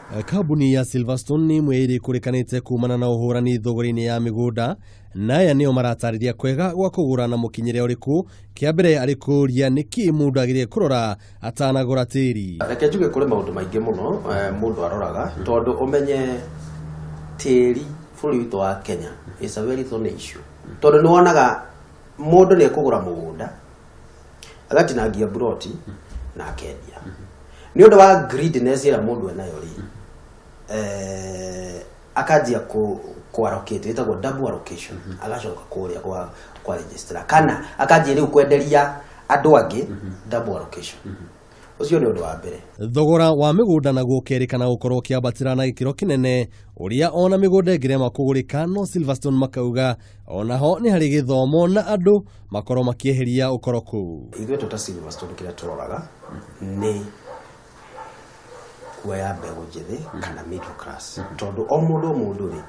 Kambuni ya Silverstone nĩ ĩmwe ĩrĩa ĩkũrĩkanĩte kumana na ũhũrani thogora-inĩ ya mĩgũnda, na aya nĩo maratarĩria kwega gwa kũgũra na mũkinyĩre ũrĩkũ. Kĩa mbere arĩ kũũria nĩkĩ mũndũ agĩrĩire kũrora atanagũra tĩri. Reke njuge kũrĩ maũndũ maingĩ mũno mũndũ aroraga, tondũ ũmenye tĩri bũrũri witũ wa Kenya is a very thorny issue, tondũ nĩ wonaga mũndũ nĩ ekũgũra mũgũnda, agatinangia mburoti na akendia nĩ ũndũ wa greediness ĩrĩa mũndũ enayo rĩ, akanjia ku allocate, ĩtagwo double allocation, agacoka kũrĩa kwa registrar kana akanjia rĩu kwenderia andũ angĩ double allocation. Ũcio nĩ ũndũ wa mbere. Thogora wa mĩgũnda naguo ũkerĩkana gũkorwo ũkĩambatĩra na gĩkĩro kĩnene, ũrĩa ona mĩgũnda ĩngĩrema kũgũrĩka, no Silverstone makauga onaho nĩ harĩ gĩthomo na andũ makorwo makĩeheria ũkoroku. Ithuĩ tũ ta Silverstone, kĩrĩa tũroraga nĩ kuoya mbegũ njĩthĩ kana middle class, tondũ o mũndũ o mũndũ rĩ,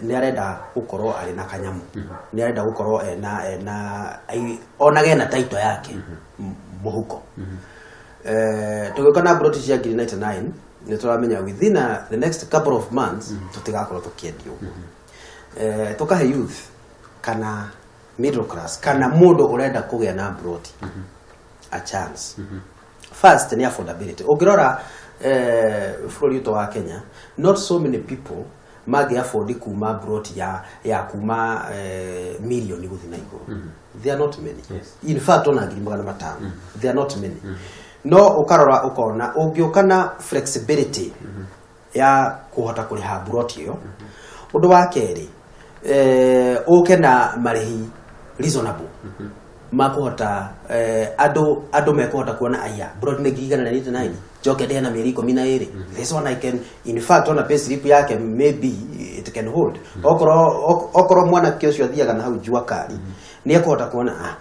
nĩ arenda gũkorwo arĩ na kanyamũ, nĩ arenda gũkorwo ena onage ena title yake mũhuko. Tũgĩũka na mburoti cia ngiri 99, nĩ tũramenya within the next couple of months tũtigakorwo tũkĩendia ũguo. Tũkahe youth kana middle class kana mũndũ ũrenda kũgĩa na mburoti a chance. First nĩ affordability. Ũngĩrora bũrũri witũ wa Kenya, not so many people mangĩ afford kuma mburoti ya kuma milioni gũthiĩ na igũrũ. They are not many. In fact, ona 500,000, they are not many. No ũkarora ũkona ũngĩũka na flexibility ya kũhota kũrĩha mburoti ĩyo, ũndũ wa kerĩ, ũke na marĩhi reasonable makũhota andũ mekũhota kuona, aya, mburoti nĩ 199,000, njoke ndĩhe na mĩeri 12, this one I can, in fact, ona pay slip yake maybe it can hold. Okorwo mwanake ũcio athiaga na hau jua kari, nĩ ekũhota kuona, ah,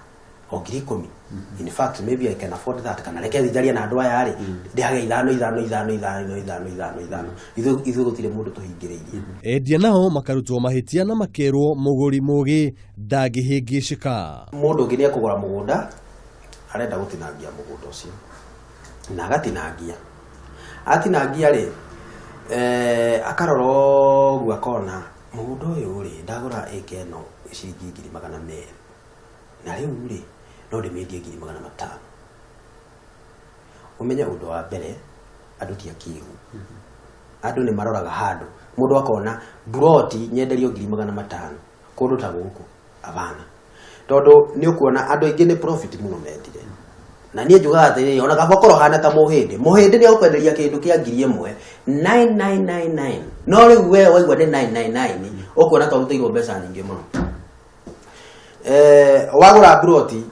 o 10,000, in fact maybe I can afford that, kana reke njarie na andũ aya rĩ, ndĩhage ithano ithano ithano ithano ithano ithano ithano. Ithuĩ gũtirĩ mũndũ tũhingĩrĩirie. Endia nao makarutwo mahĩtia na makerwo mũgũri mũgĩ ndangĩhĩngĩcĩka. Mũndũ ũngĩ nĩ ekũgũra mũgũnda, arenda gũtinangia mũgũnda ũcio na agatinangia, atinangia rĩ, akarora ũguo akona mũgũnda ũyũ rĩ, ndagũra ĩka ĩno ciringi 200,000, na rĩu rĩ, no ndĩmĩendie 500,000. Ũmenye ũndũ wa mbere, andũ ti akĩgu, andũ nĩ maroraga handũ, mũndũ akona mburoti nyenderio 500,000 kũndũ ta gũkũ, abana, tondũ nĩ ũkuona andũ aingĩ nĩ profit mũno mendire. Na niĩ njugaga atĩrĩrĩ, ona kaba korwo hana ta mũhĩndĩ, mũhĩndĩ nĩ agũkwenderia kĩndũ kĩa 1000 9999, no rĩu we waigua nĩ 999, ũkuona ta ũrutĩirwo mbeca nyingĩ mũno. Wagũra mburoti,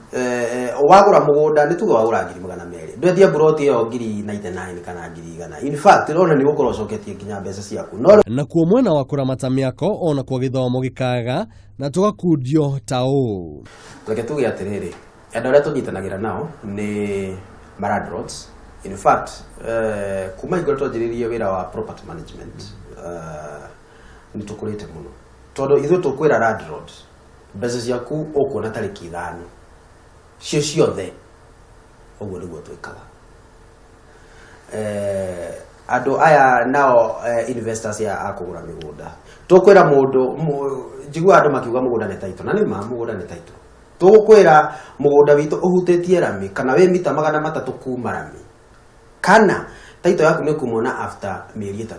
wagũra mũgũnda, nĩ tuge wagũra 200,000, ndwendia mburoti ĩyo 99,000 kana 100,000, in fact ũrona nĩ gũkorwo ũcoketie nginya mbeca ciaku, no Nakuo mwena wa kũramata mĩako onakuo gĩthomo gĩkaga na tũgakundio ta ũũ. Reke tuge atĩrĩrĩ, andũ arĩa tũnyitanagĩra nao nĩ ma landlords. In fact, kuma hingo twanjĩrĩirie wĩra wa property management, nĩ tũkũrĩte mũno, tondũ ithuĩ tũkwĩra landlord mbeca ciaku ũkuona tarĩki 5 cio ciothe. Ũguo nĩguo twĩkaga. Andũ aya nao, investors ya a kũgũra mĩgũnda, tũkwĩra mũndũ njiguaga andũ makiuga mũgũnda nĩ title, na nĩ ma mũgũnda nĩ title. Tũgũkwĩra mũgũnda witũ ũhutĩtie rami kana wĩ mita 300 kuma rami, kana title yaku nĩ kumona after mĩeri 3.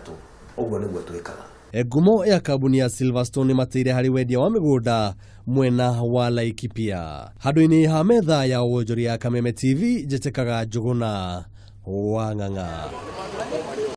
Ũguo nĩguo twĩkaga. Ngumo ya kambuni ya Silverstone nĩ matĩire harĩ wendia wa mĩgũnda mwena wa Laikipia. Handũ-inĩ ha metha ya wonjoria ya Kameme TV, njĩtĩkaga Njũgũna wa Ng'ang'a.